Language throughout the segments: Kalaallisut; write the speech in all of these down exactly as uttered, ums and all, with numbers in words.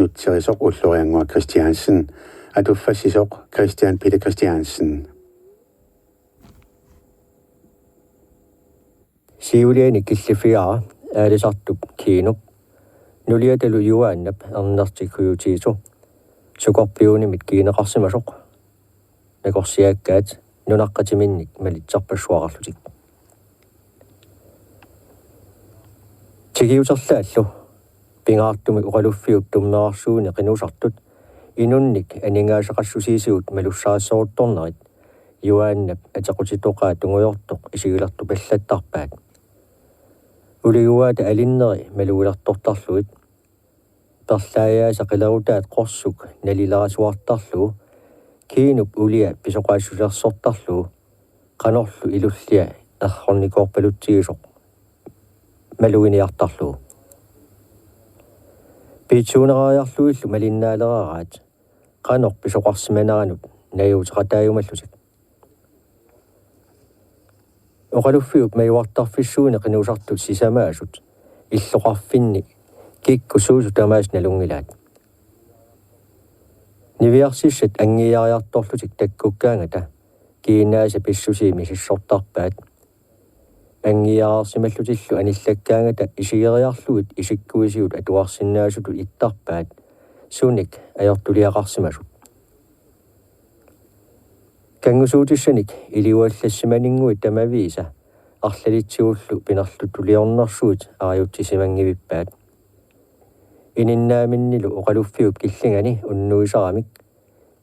Nutserisoq Ulloriannguaq Christiansen, atuffassisoq Christian Peter Christiansen. Siuliani killiffigaara aalisartup Kiinup, nuliatalu Juaannap Ernertik Kujutiitu, sukorpiunimit kiineqarsimasoq, nakorsiaakkaat nunaqqatiminnik malitserpassuaqarlutik. Tikiuterlaallu pingaartumik oqaluffiup tummerarsuuni qinusartut inunnik aningaasaqassusiisigut malussarissoruttornerit Juaannap atequtitoqaa tungujortoq isigilertupallattarpaat. Uliguaata alinneri malugilertortarlugit, perlaajaasa qilerutaat qorsuk nalilerasuartarlugu, Kiinup ulia pisoqaassusersortarlugu, qanorlu ilullia errornikoorpalutsigisoq maluginiartarlugu. Piitsuuneriarlugillu malinnaaleraat qanoq pisoqarsimaneranut najuuteqataajumallutik. Oqaluffiup majuartarfissuini qinusartut sisamaasut illoqarfinni kikkut suusut tamaasa nalunngilaat. Niviarsissat angiiariartorlutik takkukkaangata kiinaasa pissusii misissortarpaat. Angiiareersimallutillu anillakkaangata isigeriarlugit isikkuisigut atuarsinnaasutut ittarpaat sunik ajortuliaqarsimasut. Kanngusuutissanik iliuallassimaninnguit tamaviisa arlalitsigullu pinerluttuliornersuit arajutsisimanngivippaat. Ininnaamminnilu oqaluffiup killingani unnuisaramik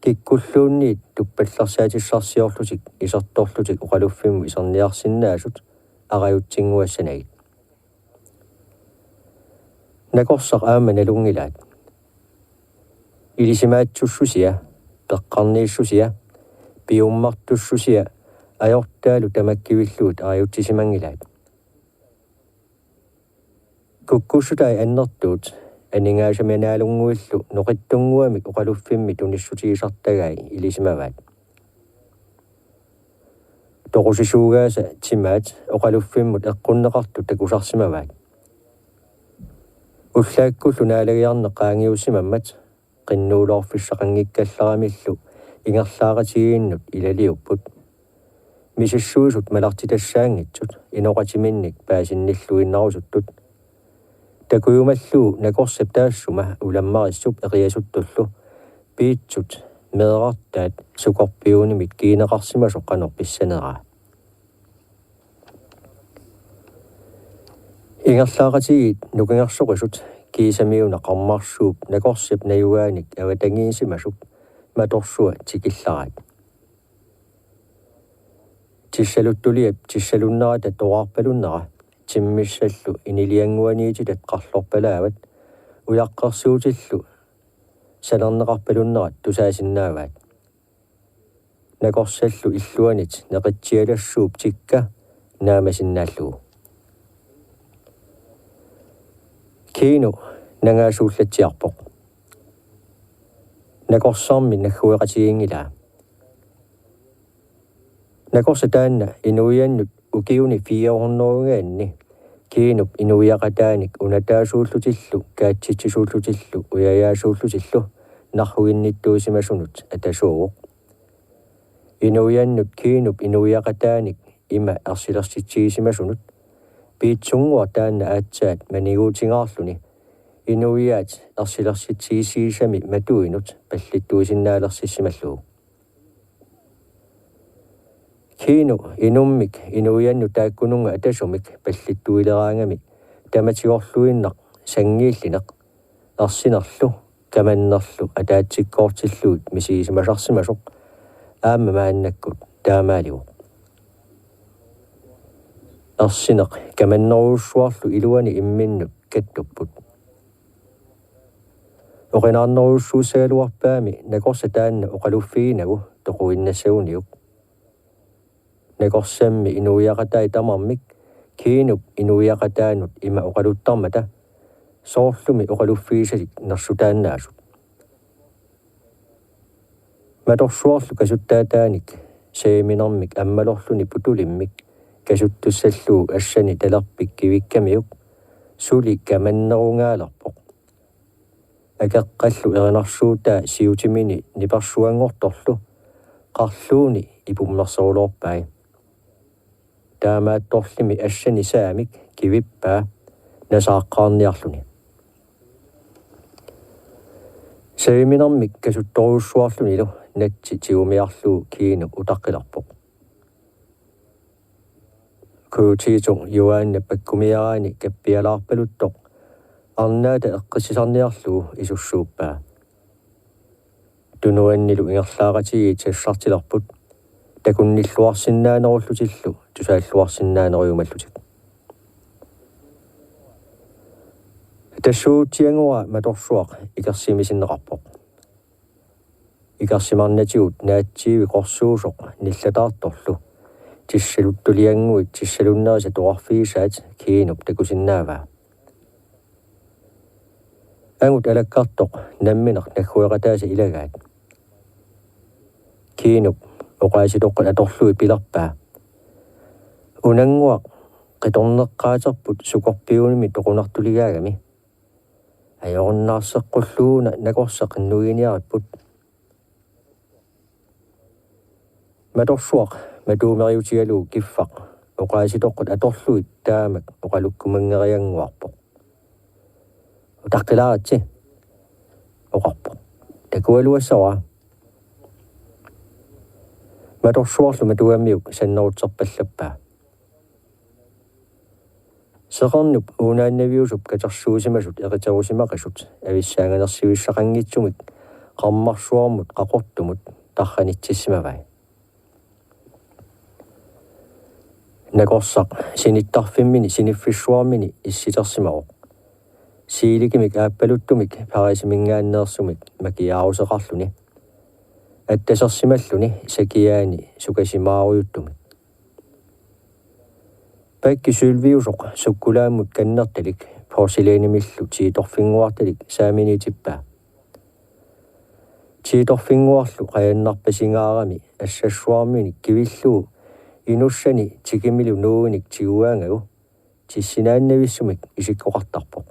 kikkulluunniit tuppallersaatissarsiorlutik isertorlutik oqaluffimmut iserniarsinnaasut arajutsinnguassanagit. Nakorsaq aamma nalunngilaat. Ilisimaatsussusia, peqqarniissusia, piummartussusia ajortaalu tamakkivillugit arajutsisimanngilaat. Kukkussutai annertuut aningaasaminaalunnguillu noqittunnguamik oqaluffimmi tunissutigisartagai ilisimavaat. Toqusisuugaasa timaat oqaluffimmut eqqunneqartut takusarsimavaat. Ullaakkullu naalagiarneq qaangiussimammat qinnuuloorfissaqanngikkalaramillu ingerlaaqatigiinnut ilaliupput. Misissuisut malartitassaanngitsut inoqatiminnik paasinnilluinnarusuttut. Takujumallugu nakorsap taassuma ulammarissup eriasuttullu piitsut meerartaat sukorpiunimit kiineqarsimasoq qanoq pissaneraa. Ingerlaaqatigiit nukingersoqisut kiisamiuna qarmarsuup nakorsap najugaanik avatangiisimasup matorsua tikillaraat. Tissaluttuliap tissalunnerata toraarpalunnera timmissallu iniliannguaniititat qarlorpalaavat, ujaqqersuutillu salerneqarpalunnerat tusaasinnaavaat. Nakorsallu illuanit neqitsialassuup tikka naamasinnaallugu. Kiinu nangaasuullatsiarpoq. Nakorsarmi naggueqatigiinngilaa. Nakorsaq taanna inuiannut ukiuni fire hundredengaanni Kiinup inuiaqataanik unataasuullutillu kaatsitsisuullutillu ujajaasuullutillu narruginnittuusimasunut atasuuvoq. Inuiannut Kiinup inuiaqataanik ima ersilersitsigisimasunut piitsunnguaq taanna aatsaat maniguutingaarluni inuiaat ersilersitsigisigisami matuinut pallittuisinnaalersissimallugu. Kiinu inummik inuiannut taakkununnga atasumik pallittuileraangami tamatigorluinnaq sanngiillineq ersinerlu kamannerlu ataatsikkoortillugit misigisimasarsimasoq aamma maannakkut taamaalivoq. Ersineq kamannerujussuarlu iluani imminnut kattupput. Oqinaarnerujussuussagaluarpaami nakorsaq taanna oqaluffiginagu toquinnassagunarpoq. Nakorsammi inuiaqatai tamarmik Kiinup inuiaqataanut ima oqaluttarmata soorlumi oqaluffigisalik nersutaannaasut. Matorsuarlu kasuttaataanik seeminermik ammalorluni putulimmik kasuttussallugu assani talerpik kivikkamiuk suli kamannerungaalerpoq. Akeqqallu erinarsuutaa siutimini nipersuanngortorlu qarluuni ipummersoruloorpai. Taamaattorlimi assani saamik kivippaa nasaaqqaarniarluni. Saviminermik kasuttorujussuarlunilu natsi tigumiarlugu Kiinu utaqqilerpoq. Kujutito Joanne pakkumiaraani kappialaarpaluttoq arnaata eqqissisarniarlugu isussuuppaa. Tunuannilu ingerlaaqatigiit sassartilerput takunnilluarsinnaanerullutillu tusaalluarsinnaanerujumallutik. Tassuutsianguara Matorsuaq ikersimasinneqarpoq. Ikersimarnatigut naatsiivi qorsuusoq nillataartorlu tissaluttuliannguit tissalunnerisa toqarfigisaat Kiinup takusinnaavaa. Angut alakkartoq nammineq naggueqataasa ilagaat. Kiinup oqaasitoqqat atorlugit pilerpaa: Unannguaq qitorneqqaaterput sukorpiunimi toqunartuligaagami. Ajorunnaarseqqulluuna nakorsaq nuiniaripput. Matorsuaq matuumeriutigalugu kiffaq oqaasitoqqat atorlugit taamak oqalukkumanngeriannguarpoq. Utaqqilaaritsi, oqarpoq. Takugaluassavara. Matorsuarlu matugamiuk sannerutserpallappaa. Seqernup uunaannaviusup katersuusimasut eqiterusimaqisut avissaanganersivissaqanngitsumik qarmarsuarmut qaqortumut tarranitsissimavai. Nakorsaq sinittarfimmini siniffissuarmini issitersimavoq. Siilikimik aappaluttumik Parisiminngaanneersumik makiaaruseqarluni. Attasersimalluni sakiaani sukasimaarujuttumik. Pakki sølviusoq sukkulaammut kannertalik porcelænimillu tiitorfinnguartalik saaminiitippaa. Tiitorfinnguarlu qajannarpasingaarami assassuarminik kivillugu inussani tikimilu nuuinik tigugaangagu tissinaannavissumik isikkoqartarpoq.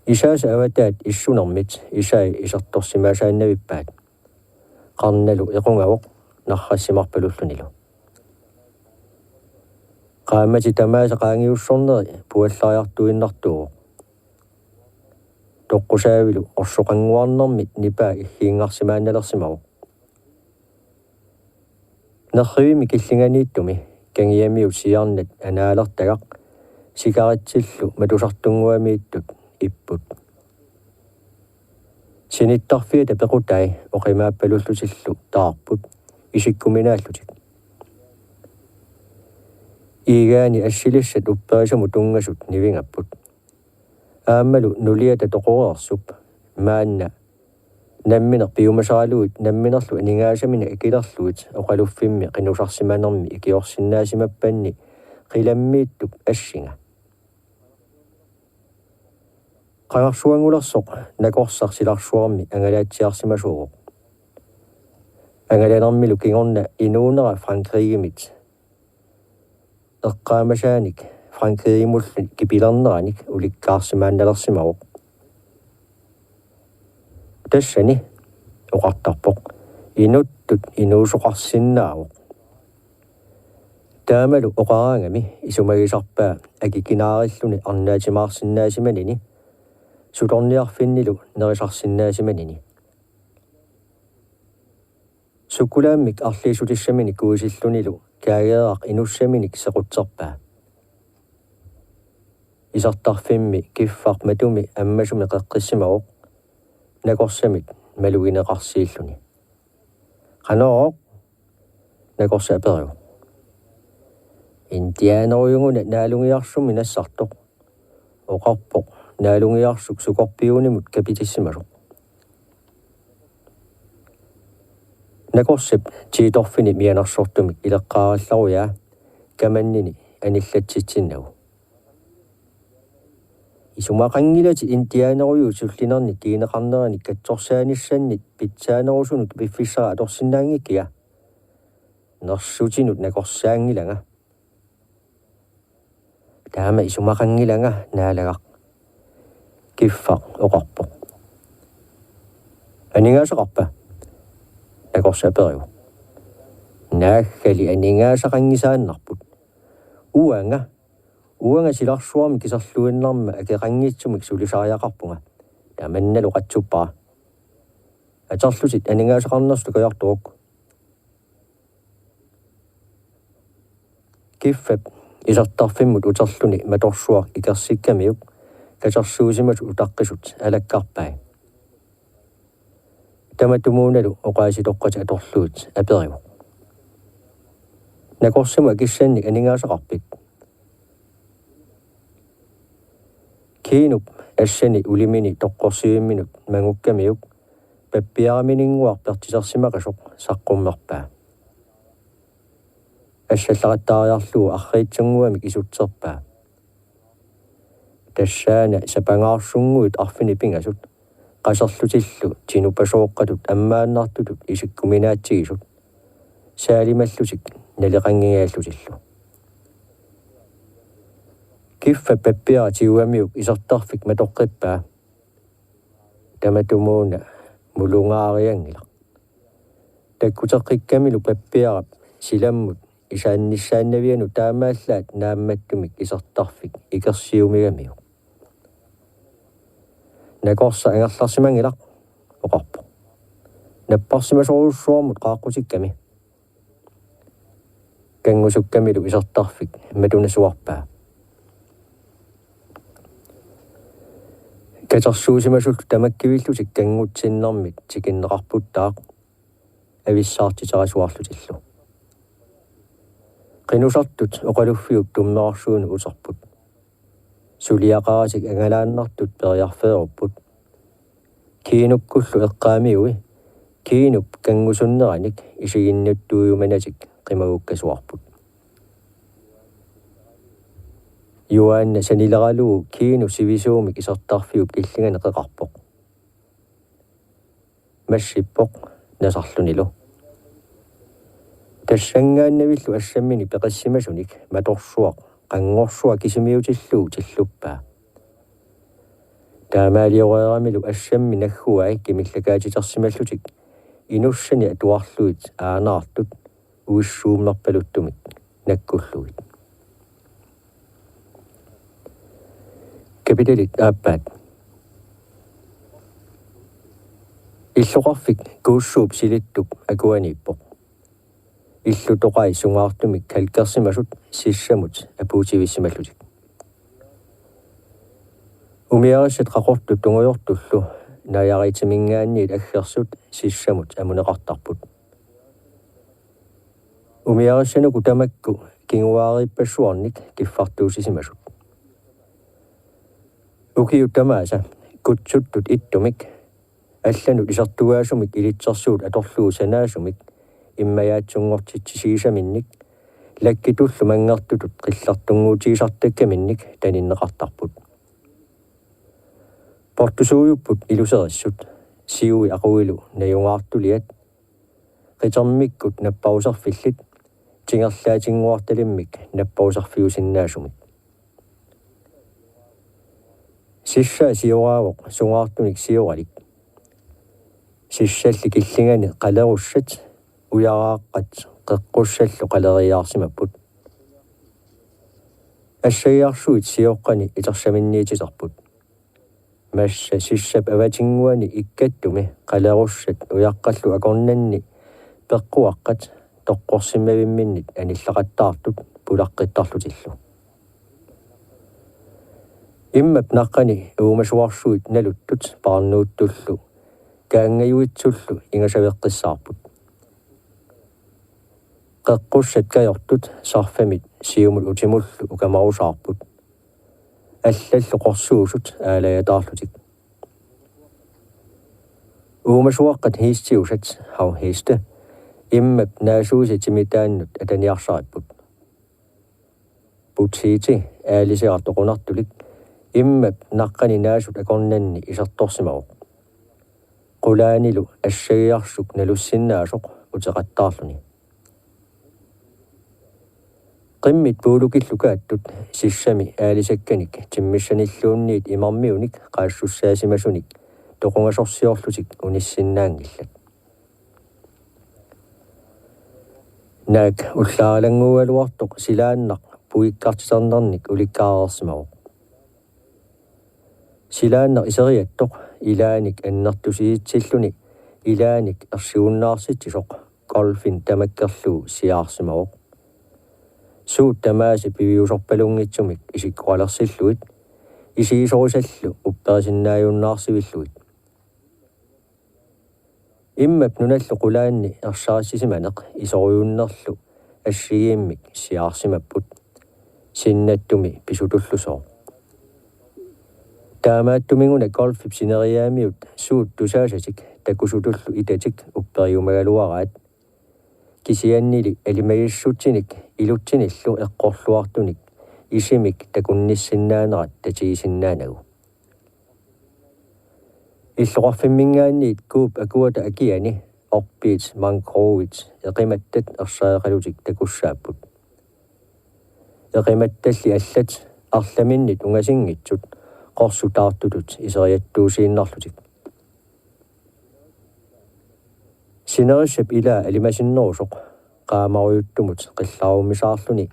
Isaasa avataat issunermit isai isertorsimaasaannavippaat. Qarnalu equngavoq narrassimarpalullunilu. Qaammatit tamaasa qaangiussorneri puallariartuinnartuuvoq. Toqqusaavilu orsoqannguarnermi nipaa iggiinngarsimaannalersimavoq. Nerrivimmi killinganiittumi kangiamiut siarnat anaalertagaq sikaritsillu matusartunnguamiittut ipput. Sinittarfiata pequtai oqimaappalullutillu taarput isikkuminaallutik. Iigaani assilissat upperisamut tunngasut nivingapput. Aammalu nuliata toqoreersup maanna nammineq piumasaraluit namminerlu aningaasaminik akilerlugit oqaluffimmi qinusarsimanermi ikiorsinnaasimappanni qilammiittup assinga. Qangarsuanngulersoq nakorsaq silarsuarmi angalaatsiarsimasuuvoq. Angalanermilu kingorna inuunera Frankrigimit eqqaamasaanik Frankrigimullu kipilerneranik ulikkaarsimaannalersimavoq. Tassani oqartarpoq: Inuttut inuusoqarsinnaavoq. Taamalu oqaraangami isumagisarpaa akikinaarilluni arnaatimaarsinnaasimanini, sutorniarfinnilu nerisarsinnaasimanini. Sukkulaammik arliissutissaminik kuisillunilu kaageeraq inussaminik sequtserpaa. Isertarfimmi kiffaq matumi ammasumi qeqqissimavoq nakorsamit malugineqarsiilluni. Qanoq? Nakorsaq aperivoq. Indianerujunnguaq naalungiarsummi nassartoq, oqarpoq naalungiarsuk sukorpiunimut kapitissimasoq. Nakorsap tiitorfini mianersortumik ileqqaarallarujaa kamannini anillatsitsinnagu. Isumaqanngilatit indianerujuit sullinerni tigineqarnerani katsorsaanissannit pitsaanerusunut piffissara atorsinnaanngikkiga. Nersutinut nakorsaanngilanga. Taama isumaqanngilanga, naalagaq. Kiffaq oqarpoq: "Aningaasaqarpa?" Nakorsa aperivoq: "Naaggali aningaasaqanngisaannarput." "Uanga, uanga silarsuarmi kiserluinnarma akeqanngitsumik sulisariaqarpunga. Tamannalu qatsuppara. Aterlutit aningaasaqarnersut kajartoruk." Kiffap isertarfimmut uterluni matorsuaq ikersikkamiuk katersuusimasut utaqqisut alakkarpai. Tamatumuunalu oqaasitoqqatik atorlugit aperivoq: "Nakorsamut akissannik aningaasaqarpit?" Kiinup assani ulimini toqqorsivimminut mangukkamiuk pappiaramininnguaq pertitersimaqisoq saqqummerpaa. Assallaqattaariarlugu arriitsunnguamik isutserpaa. Tassaana sapangaarsunnguit arfineq-pingasut qaserlutillu tinupasooqqatut ammaannartutut isikkuminaatsigisut saalimallutik naleqanngingaallutillu. Kiffap pappiara tigugamiuk isertarfik matoqqippaa. Tamatumuuna mulungaarianngilaq. Takkuteqqikkamilu pappiarap silammut isaannissaannavianut taamaallaat naammattumik isertarfik ikersiumigamiuk. "Nakorsa angerlarsimanngilaq," oqarpoq. "Napparsimasorujussuarmut qaaqqutikkami." Kanngusukkamilu isertarfik matunasuarpaa. Katersuusimasullu tamakkivillutik kanngutsinnermit tikinneqarputtaaq avissaartiterasuarlutillu. Qinusartut oqaluffiup tummerarsuinut uterput. Suliaqaratik angalaannartut periarfeerupput. Kiinukkullu eqqaamiui Kiinup kanngusunneranik isiginnuttuujumanatik qimagukkasuarput. Juaanna sanileralugu Kiinu sivisuumik isertarfiup killingani qeqarpoq. Massippoq nasarlunilu. Tassanngaannavillu assammini peqissimasunik matorsuaq qanngorsuaq kisimiutillugu tilluppaa. Taamaalioreeramilu assammi nagguai kimillakaatitersimallutik inussani atuarlugit aanaartut uissuummerpaluttumik nakkullugit. Kapitalit aappaat. Illoqarfik Kuussuup silittup akuaniippoq. Illutoqai sungaartumik kalkersimasut sissamut apuutivissimallutik. Umiarissat qaqortut tungujortullu naajariitsiminngaanniit aggersut sissamut amuneqartarput. Umiarissanuku tamakku kinguaariippassuarnik kiffartuussisimasut. Ukiut tamaasa kutsuttut ittumik allanut isertugaasumik ilitsersuut atorlugu sanaasumik immajaatsunngortitsisigisaminnik lakkitullu manngertutut qillertunnguutigisartakkaminnik taninneqartarput. Portusuujupput iluserissut, siui aquilu najungaartuliat, qitermikkut napparuserfillit, tingerlaatinnguartalimmik napparuserfiusinnaasumik. Sissaa sioraavoq sungaartunik sioralik. Sissalli killingani qalerussat ujaraaqqat qeqqussallu qaleriiaarsimapput. Assagiarsuit sioqqani itersaminniititerput. Massa sissap avatinnguani ikkattumi qalerussat ujaqqallu akornanni peqquaqqat toqqorsimmavimminnit anillaqattaartut pulaqqittarlutillu. Immap naqqani uumasuarsuit naluttut paarnuuttullu kaanngajuitsullu ingasaveqqissaarput. Qeqqussat kajortut sarfamit siumut utimullu ukamarusaarput. Allallu qorsuusut aalajataarlutik. Uumasuaqqat hiistiusat, havheste, immap naasuisa timitaannut ataniarsaripput. Putsiiti aaliseqartoq qunartulik immap naqqani naasut akornanni isertorsimavoq. Qulaanilu assagiarsuk nalussinnaasoq uteqattaarluni. Qimmit puulukillu kaattut sissami aalisakkanik timmissanilluunniit imarmiunik qaassussaasimasunik toqungasorsiorlutik unissinnaanngillat. Naak ullaaralannguugaluartoq silaannaq puikkartitarnernik ulikkaareersimavoq. Silaannaq iseriattoq ilaanik annertusitsilluni ilaanik ersigunnaarsitsisoq Golfin tamakkerlugu siaarsimavoq. Suut tamaasa piviusorpalunngitsumik isikkoqalersillugit, isigisorisallu upperisinnaajunnaarsivillugu. Immap nunallu qulaanni ersarissisimaneq isorujunnerlu assigiimmik siaarsimapput, sinnattumi pisutullusooq. Taamaattuminguna Golfip sineriaamiut suut tusaasatik takusutullu itatik upperiumagaluaraat, kisiannili alimagissutsinik ilutsinillu eqqorluartunik isimik takunnissinnaanerat tatigisinnaanagu. Illoqarfimminngaanniit kuup akuata akiani orpiit mangrovit eqimattat ersareqalutik takussaapput. Eqimattalli allat arlaminnit ungasinngitsut qorsutaartutut iseriattuusiinnarlutik. Sinerissap ilaa alimasinnerusoq qaamarujuttumut qillarummisaarluni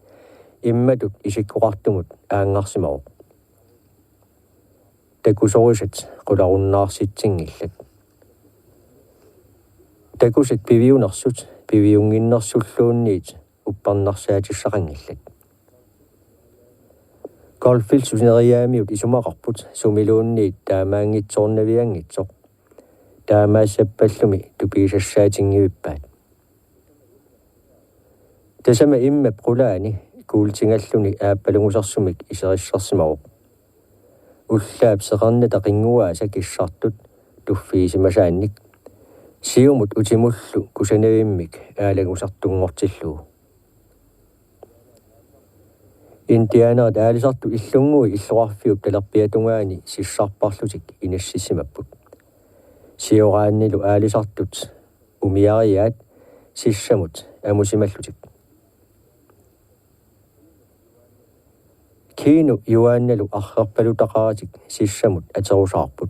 immatut isikkoqartumut aanngarsimavoq. Takusorisat qularunnaarsitsinngillat. Takusat piviunersut piviunnginnersulluunniit uppernarsaatissaqanngillat. Golfillu sineriaamiut isumaqarput sumiluunniit taamaanngitsoornavianngitsoq. Taamaassappallumi tupigisassaatinngivippaa. Tassami immap qulaani kuultingalluni aappalungusersumik iserissersimavoq. Ullaap seqernata qinnguaasa kissartut tuffigisimasaannik siumut utimullu kusanavimmik aalangusartunngortillugu. Indianerit aalisartut illunnguit illoqarfiup talerpiatungaani sissarparlutik inissisimapput. Sioraannilu aalisartut umiariaat sissamut amusimallutik. Kiinu Juaannalu arrerpalutaqaratik sissamut aterusaarput.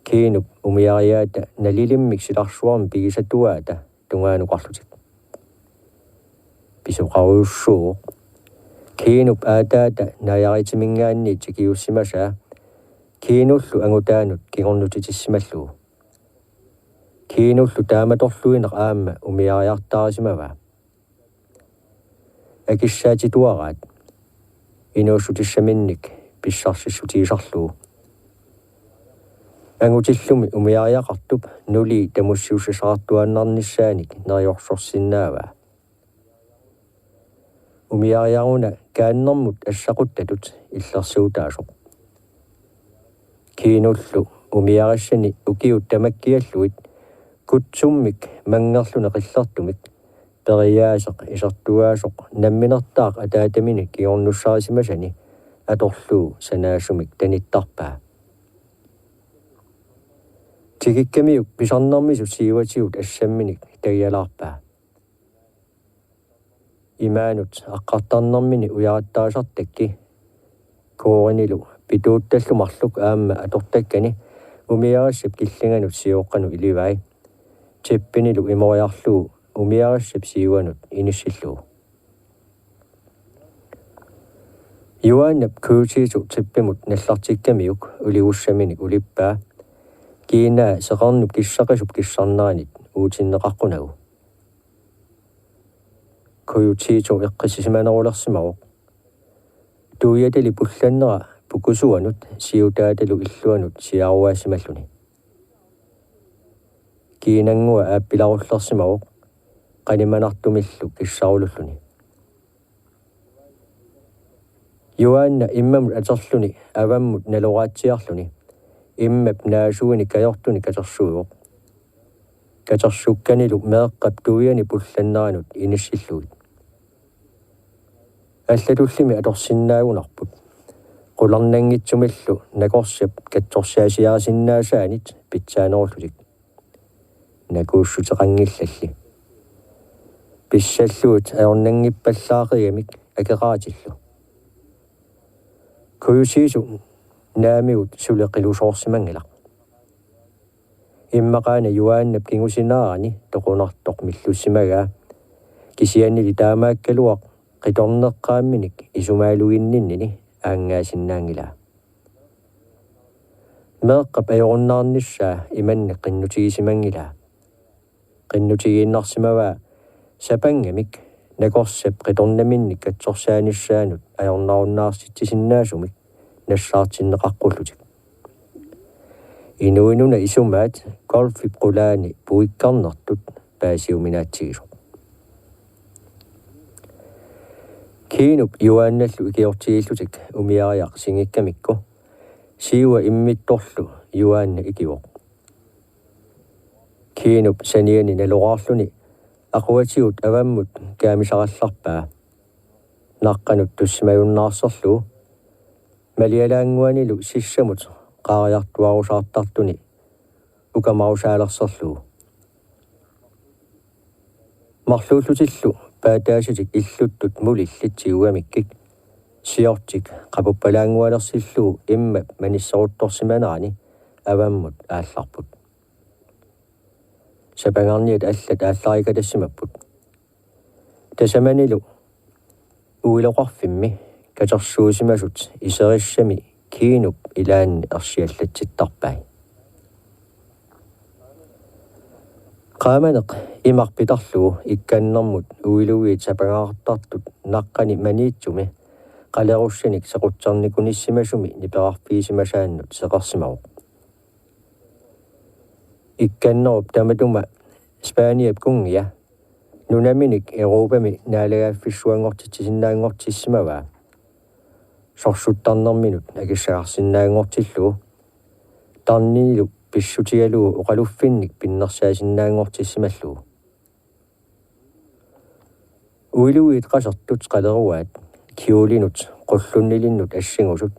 Kiinup umiariaata nalilimmik silarsuarmi pigisatuaata tungaanukarlutik. Pisoqarujussuuvoq. Kiinup aataata naajaritiminngaanniit tikiussimasaa Kiinullu angutaanut kingornutitissimallugu. Kiinullu taamatorluinnaq aamma umiariartaarisimavaa. Akissaatituaraat inuussutissaminnik pissarsissutigisarlugu. Angutillumi umiariaqartup nulii tamussiussisaqartuaannarnissaanik neriorsorsinnaavaa. Umiariaruna kaannermut assaquttatut illersuutaasoq. Kiinullu umiarissani ukiut tamakkiallugit kutsummik manngerluni qillertumik periaaseq isertugaasoq namminertaaq ataatamini kingornussarisimasani atorlugu sanaasumik tanittarpaa. Tikikkamiuk pisarnermisut siuatigut assamminik tagialaarpaa. Imaanut aqqartarnermini ujarattarisartakki Koorinilu pituuttallu marluk aamma atortakkani umiarissap killinganut sioqqanut ilivai. Tippinilu imoriarlugu umiarissap siuanut inissillugu. Juaannap Kujutito tippimut nallartikkamiuk uligussaminik ulippaa. Kiinaa seqernup kissaqisup kissarneranit uutinneqaqqunagu. Kujutito eqqissisimanerulersimavoq. Tuiatali pullannera pukusuanut siutaatalu illuanut siaruaasimalluni. Kiinannguaq aappilarullersimavoq qanimanartumillu kissarululluni. Juaanna immamut aterluni avammut naloraatsiarluni immap naasuini kajortuni katersuivoq. Katersukkanilu meeqqap tuiani pullanneranut inissillugit. Allatulli atorsinnaagunarput. Qularnanngitsumillu nakorsap katsorsaasiarisinnaasaanit pitsaanerullutik. Nakuussuteqanngillalli. Pissallugit ajornanngippallaaqqigamik akeqaatillu. Kujusiisoq naamigut suli qilusoorsimanngilaq. Immaqaana Juaannap kingusinaarani toqunartoq millussimagaa, kisiannili taamaakkaluaq qitorneqqaamminik isumaaluginninnini aangaasinnaanngilaa. Meeqqap ajorunnaarnissaa imannak qinnutigisimanngilaa. Qinnutigiinnarsimavaa sapangamik nakorsap qitornaminnik katsorsaanissaanut ajornarunnaarsitsisinnaasumik nassaartinneqaqqullutik. Inuinuna isumaat golfip qulaani puikkarnertut paasiuminaatsigisoq. Kiinup Juaannallu ikiortigiillutik umiariaq singikkamikku siua immittorlu Juaanna ikivoq. Kiinup saniani naloraarluni aquatigut avammut kaamisarallarpaa. Naqqanut tussimajunnaarserlugu malialaannguanilu sissamut qaariartuarusaartartuni ukamarusaalerserlugu. Marluullutillu paataasitik illuttut mulillit tigugamikkik siortik qapuppalaanngualersillugu immap manisseruttorsimanerani avammut aallarput. Sapangarniat allat aallarikatassimapput. Tasamanilu uiloqarfimmi katersuusimasut iserissami Kiinup ilaanni ersiallatsittarpai. Qaamaneq imaq pitarlugu ikkannermut uilugiit sapangaartartut naqqani maniitsumi qalerussanik sequtsernikunissimasunik nipeqarfigisimasaannut seqersimavoq. Ikkannerup tamatuma Spaniap kunngia nunaminik Europami naalagaaffissuanngortitsisinnaanngortissimavaa. Sorsuttarnerminut akissagarsinnaanngortillugu, tarninilu pissutigalugu oqaluffinnik pinnersaasinnaanngortissimallugu. Uilugiit qasertut qaleruaat kjolinut qullunnilinnut assingusut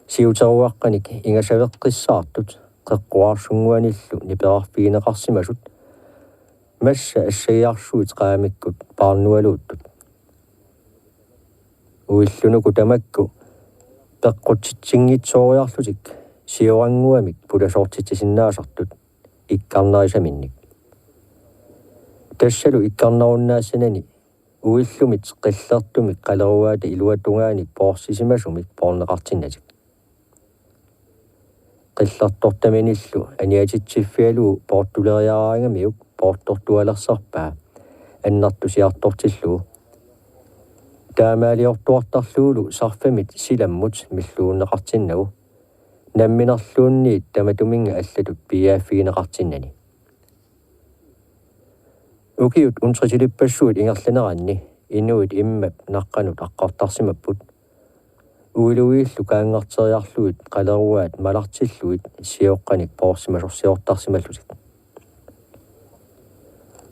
siuteruaqqanik ingasaveqqissaartut qeqquaarsunnguanillu nipeqarfigineqarsimasut massa assagiarsuit qaamikkut paarnualuuttut. Uillunuku tamakku peqqutitsinngitsooriarlutik siorannguamik pulasoortitsisinnaasartut ikkarnerisaminnik. Tassalu ikkarnerunnaassanani uillumit qillertumik qaleruaata iluatungaanik poorsisimasumik poorneqartinnatik. Qillertortaminillu aniatitsiffigalugu poortuleriaraangamiuk poortortualerserpaa annertusiartortillugu. Taamaaliortuartarlugulu sarfamit silammut milluunneqartinnagu namminerluunniit tamatuminnga allatut piiaaffigineqartinnani. Ukiut untritilipassuit ingerlaneranni inuit immap naqqanut aqqartarsimapput. Uilugiillu kaanngarteriarlugit qaleruaat malartillugit sioqqanik poorsimasorsiortarsimallutik.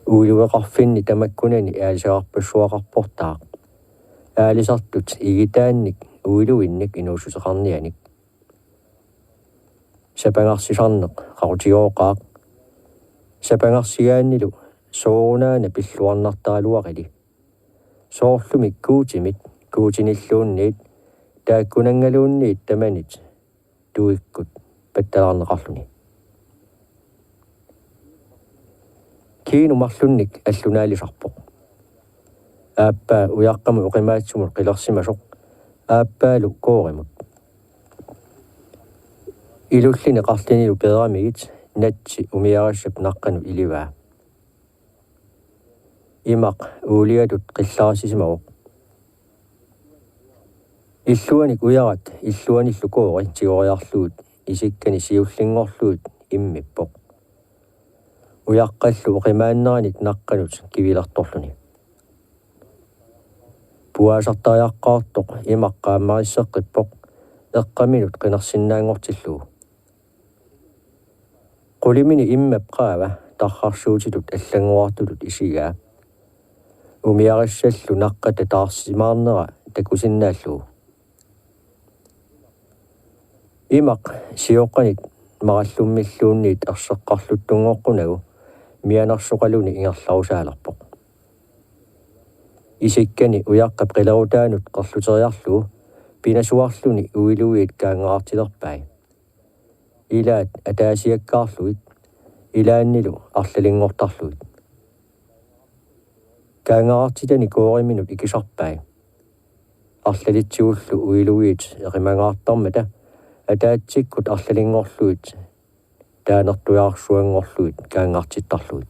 Uilueqarfinni tamakkunani aalisagarpassuaqarportaaq. Aalisartut igitaannik uiluinnik inuussuteqarnianik. Sapangarsisarneq qaqutigooqaaq. Sapangarsigaannilu soorunaana pilluarnartaraluaqili. Soorlumi Guutimit, Guutinilluunniit, taakkunanngaluunniit tamanit tuikkut pattalaarneqarluni. Kiinu marlunnik allunaalisarpoq. Aappaa ujaqqamut oqimaatsumut qilersimasoq, aappaalu koorimut. Ilullini qarlinilu peeramigit natsi umiarissap naqqanut ilivaa. Imaq uuliatut qillarissisimavoq. Illuanik ujarak illuanillu koori tigoriarlugit isikkani siullinngorlugit immippoq. Ujaqqallu oqimaanneranik naqqanut kivilertorluni. Puaasartariaqqaartoq imaq qaammarisseqqippoq eqqaminut qinersinnaanngortillugu. Qulimini immap qaava tarrarsuutitut allanngorartutut isigaa. Umiarissallu naqqata taarsimaarnera takusinnaallugu. Imaq sioqqanik marallummilluunniit erseqqarluttunngoqqunagu mianersoqaluni ingerlarusaalerpoq. Isikkani ujaqqap qilerutaanut qerluteriarlugu pinasuarluni uiluit kaangaartilerpai. Ilaat ataasiakkaarlugit, ilaannilu arlalinngortarlugit. Kaangaartitani kooriminut ikisarpai. Arlalitsigullu uiluit eqimangaartarmata ataatsikkut arlalinngorlugit taanertujaarsuanngorlugit kaangartittarlugit.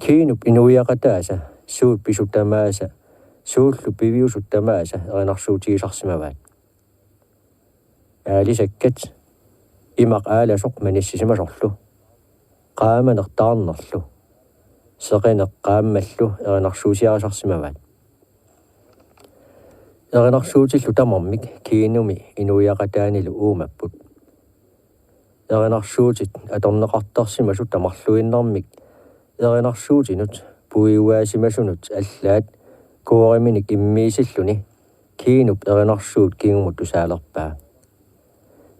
Kiinup inuiaqataasa suut pisut tamaasa, suullu piviusut tamaasa erinarsuutigisarsimavaat. Aalisakkat imaq aalasoq manissisimasorlu, qaamaneq taarnerlu, seqineq qaammallu erinarsuusiarisarsimavaat. Erinarsuutillu tamarmik Kiinumi inuiaqataanilu uumapput. Erinarsuutit atorneqartarsimasut tamarluinnarmik erinarsuutinut puiguaasimasunut allaat kooriminik immiisilluni Kiinup erinarsuut kingumut tusaalerpaa.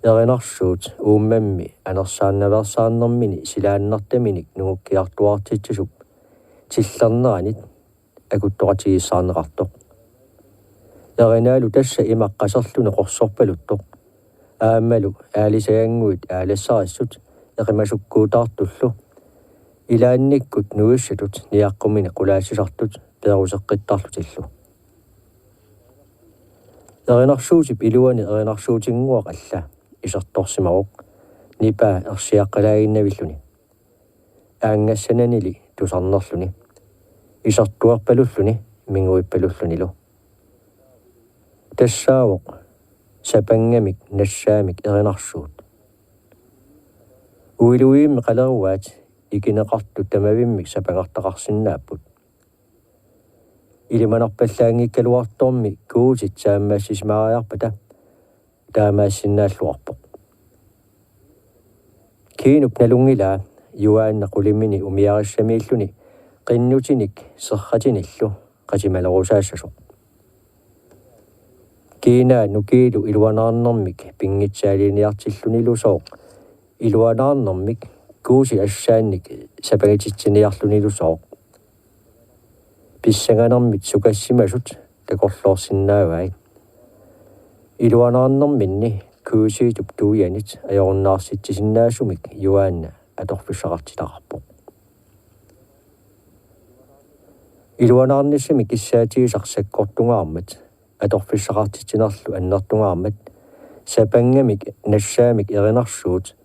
Erinarsuut uummammi anersaarnaveersaarnermini silaannartaminik nungukkiartuaartitsisup tillerneranit akuttoqatigiissaarneqartoq. Erinaalu tassa imaq qaserluni qorsorpaluttoq. Aammalu aalisagannguit aalassarissut eqimasukkuutaartullu ilaannikkut nuissatut niaqqumini qulaassisartut peeruseqqittarlutillu. Erinarsuutip iluani erinarsuutinnguaq alla isertorsimavoq, nipaa ersiaqqalaaginnavilluni. Aanngassananili tusarnerluni, isertuerpalulluni minguippalullunilu. Tassaavoq sapangamik nassaamik erinarsuut. Uiluimmik qaleruaat ikineqartut tamavimmik sapangartaqarsinnaapput. Ilimanarpallaanngikkaluartormi Guutit saammassisimaariarpata taamaasinnaalluarpoq. Kiinup nalunngilaa Juaanna qulimini umiarissamiilluni qinnutinik serratinillu qatimalerusaassasuq. Kiinaa nukiilu iluanaarnermik pinngitsaaliiniartillunilusooq, iluanaarnermik Guuti assaannik sapangititsiniarlunilusooq. Pissanganermit sukassimasut takorloorsinnaavai. Iluanaarnerminni Guutip tuianit ajorunnaarsitsisinnaasumik Juaanna atorfissaqartitaqarpoq. Iluanaarnissami kissaatigisaq sakkortungaarmat atorfissaqartitsinerlu annertungaarmat sapangamik nassaamik erinarsuut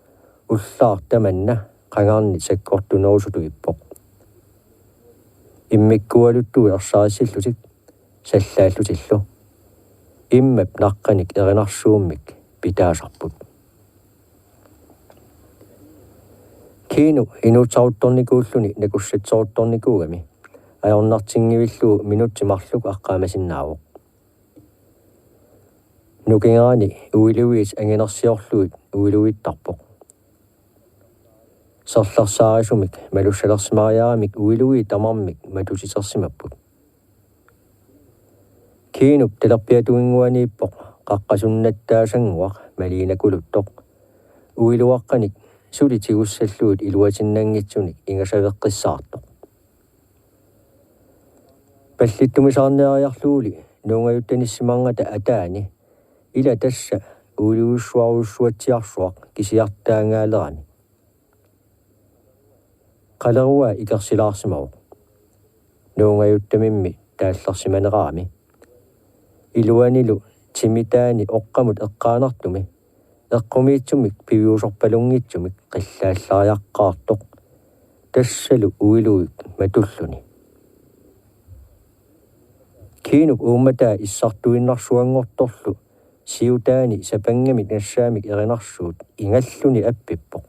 ullaaq tamanna qangarnit sakkortunerusutut ippoq. Immikkualuttuit ersarissillutik sallaallutillu immap naqqanik erinarsuummik pitaasarput. Kiinu inuutsaruttornikuulluni nakussatseruttornikuugami ajornartinngivillugu minutsit marluk aqqaamasinnaavoq. Nukingerani uiluit anginersiorlugit uiluittarpoq. Serlersaarisumik malussalersimariaramik uiluit tamarmik matutitersimapput. Kiinup talerpiatunginnguaniippoq qaqqasunnattaasannguaq maliinakuluttoq. Uiluaqqanik suli tigussallugit iluatinnanngitsunik ingasaveqqissaartoq. Pallittumisaarniariarluguli nuungajuttanissimaarnata ataani ila tassa uiluissuarujussuatsiarsuaq kisiartaangaalerami. Qaleruaa ikersilaarsimavoq. Nuungajuttamimmi taallersimanerarami. Iluanilu timitaani oqqamut eqqaanartumi eqqumiitsumik piviusorpalunngitsumik qillaallariaqqaartoq. Tassalu uiluit matulluni. Kiinup uummataa issartuinnarsuanngortorlu siutaani sapangamik nassaamik erinarsuut ingalluni appippoq.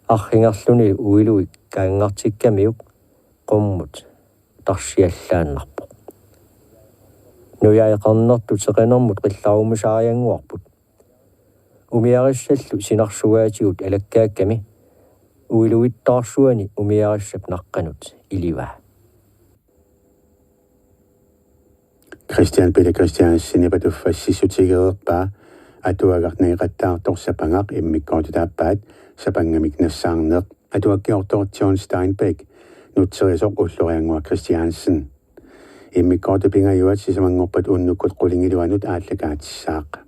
Arringerluni uiluit kaangartikkamiuk qummut tarsiallaannarpoq. Nujai qernertut seqinermut qillarumisaariannguarput. Umiarissallu sinarsugaatigut alakkaakkami uiluittaarsuani umiarissap naqqanut ilivaa. Kristian Peter Kristiansenip atuffassi sutigereerpaa atuagaq nangeqattaartoq Sapangaq immikkoortut aappaat, Sapangamik nassaarneq, atuakkiortoq John Steinbeck, nutserisoq Ulloriannguaq Kristiansen. Immikkoortut pingajuat sisamanngorpat unnukkut qulingiluanut aallakaatissaaq.